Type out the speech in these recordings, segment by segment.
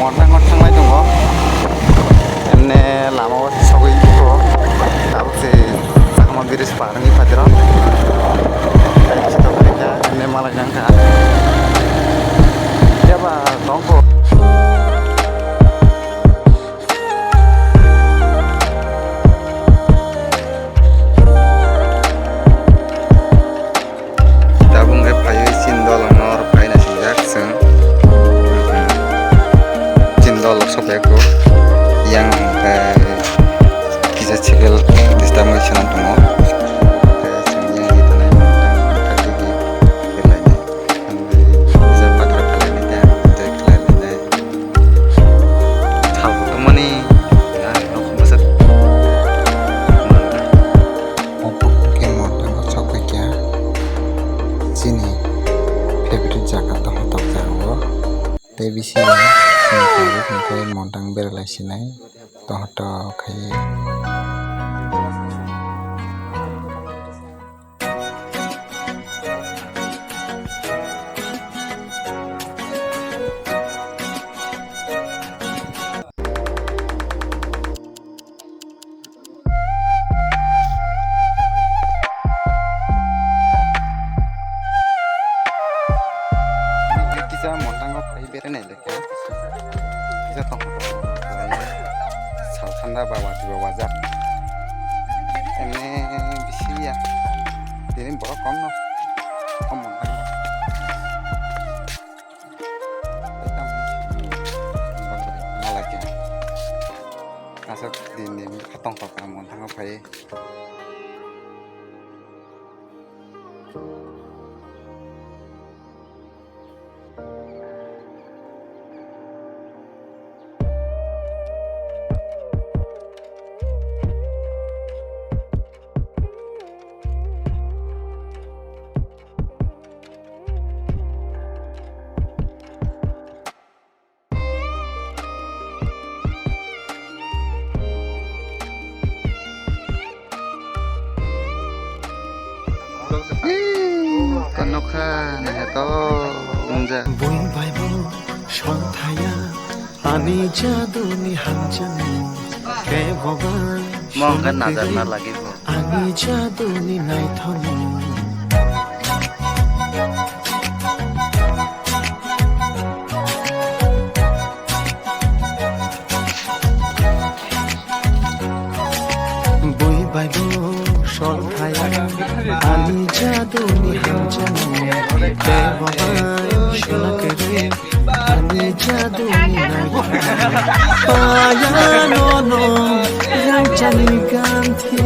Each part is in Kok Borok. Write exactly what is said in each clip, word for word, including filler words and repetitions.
Montango thanglai tongo. Emne lama o sogwi tongo. Tabuk se Chakma bridge par wngwi phaijak. Tei bisingo khaikha, emne malai nangkha. Phiya ba tongkho. Tabuk hwnkhe phaiwi chini dolongno oro phai naisijak chwng. Chini dolok sophaikho. Yang hwnkhe kisa cycle disturb wngwi swnam tongo. Hwnkhe chwng yang tongo, kisa patra phalai nai, enjoy khlai lainai. Thal bo tongmani, ya, nok bwswk. Obo khe montango sok bai kha. Chini favorite jaga tongthok jaga o. Tei bisingo chwng tabuk hwnkhe montang beralai sinai tongthok khai. Kisa montango phai berai nai le. Kisa tong sal thanda ba watwi ba wajak. Ene bisi ya. Tini borok kom no. Kom montango. Malai khe. Aswk din din khatong kok ang montango phai. Kanokha naithotok wngjak. Buini bai bo songthaya ani jaduni hamjani. Kebo bai mo hwnkhe najakna lagi bo. Ani jaduni naithokni. Bui bai bo sol thaya, ani jaduni hamjani, tebo bai suna kwrwi, ani jaduni nai. Paya nono rangchani ganthi,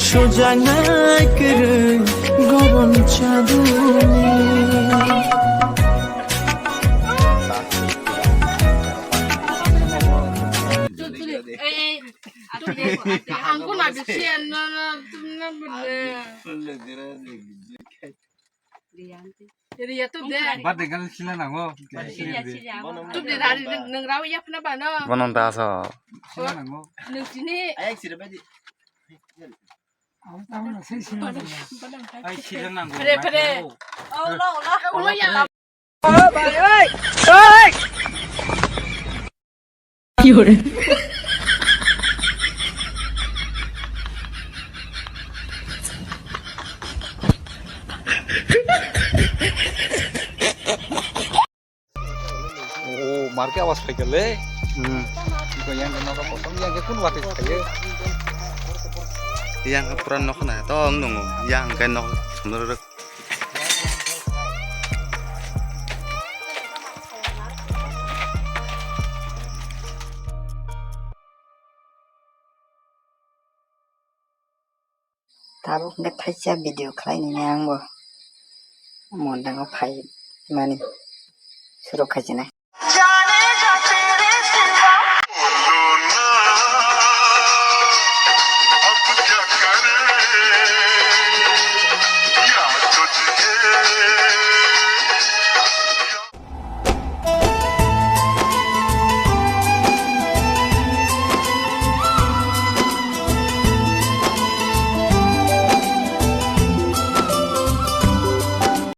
sujanai kwrwi goron jaduni. Ang ko na bisi ano na tum na bole. Riya tu de. Bade gal sila nango. Tu de dari nang rau ya pna ba no. Bono da so. Sila nango. Nang sini. Ayak sira badi. Ai sila nango. Pere pere. Oh la la. Oh ya. Oh, marke awas phaikha le. Hmm. Iko yang ke nogo kosong, yang ke kun wati phaikha. Yang ke pura nok na to ang nungo. Yang ke nok sumber. Tabuk hwnkhe thaisa video khlai nini ang bo mondango phai mani surok khaijinai.